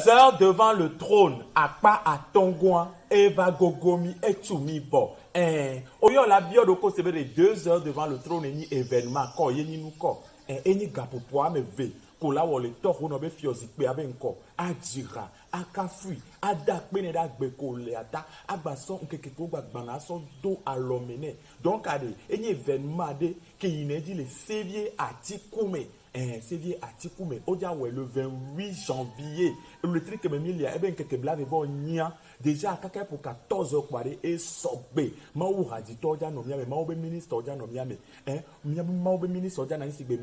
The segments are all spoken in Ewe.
Deux heures devant le trône akpa atɔ̃gɔa eva gogo mi etsu mi vɔ ɛɛ oyɔ la biɔ ɖoko se be ɖe deux heures devant le trône nyi événement kɔ ye nyi nukɔ ɛ enyi gaƒoƒo ame ve ko la wɔ le tɔxonɔ be fiɔzikpea be ŋkɔ adzi ha akafui ada akpe nɛ ɖe agbe ko lea ta agba sɔ ŋkeke ko gba gbana asɔ do alɔme nɛ donc ɖe enye événement ɖe ke yina edzi le Sévie atiku me. Ɛɛ, Sévie atiku me. Wodza wɔe le 28 janvier. Ɣleti ke me mília ebe ŋkeke blaeve vɔ nyia. Déjà kaka eƒo 14 heures kpoa ɖe esɔgbe. Mawu hadzitɔwo dza nɔ mía me, Mawu be ministre dza nɔ mía me. Ɛɛ, míabe Mawu be ministre dza nɔ anyi sigbe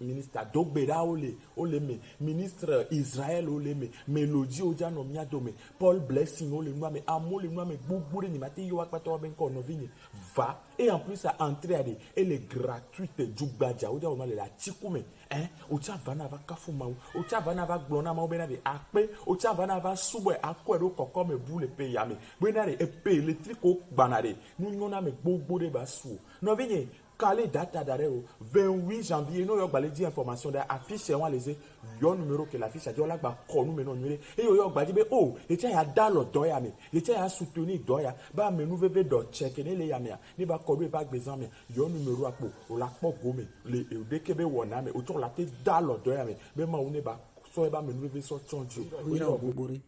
ministre Dogbeɖawo le wole eme, ministre Israel wole eme, Melodie dza nɔ mía dome, Paul Blessing wole nua me, amewo le nua me gbogbo ɖe nyemate yɔ akpata be ŋkɔ nɔvinye va. Et en plus entrée ɖe ele gratuite dzugbadza wodza wɔ nua le atiku me. Ɛn, wotsa va na va kafu Mawu, wotsa va na va gblɔ na Mawu bena ɖe akpe, wotsa va na va subɔe akɔe ɖo kɔkɔ me bu le ƒe ya me. Bena ɖe epe ɣleti ko gbana ɖe nunyɔname gbogbo ɖe ba su o. Nɔvinye kale data da ɖe o 28 janvier ne woyɔ gbalẽ dzi information ɖe affiche wa le ze yɔ numéro ke le affiche dzi wola gba kɔ nume nɔ nyuie ɖe eye woyɔ gba dzi be o yetsa ya da alɔ dɔ ya me yetsa ya soutenir dɔ ya be amenuveve dɔ tse ke ne le ya mea ne ba kɔ ɖo eƒe agbezã mea yɔ numéro akpo wòla kpɔ gome le eɖeke be wɔna me wotsɔ la te da alɔ dɔ ya me be Mawu ne ba sɔ ebe amenuveve sɔ tsɔ dzi o. Woyra wò gbogbo ɖe.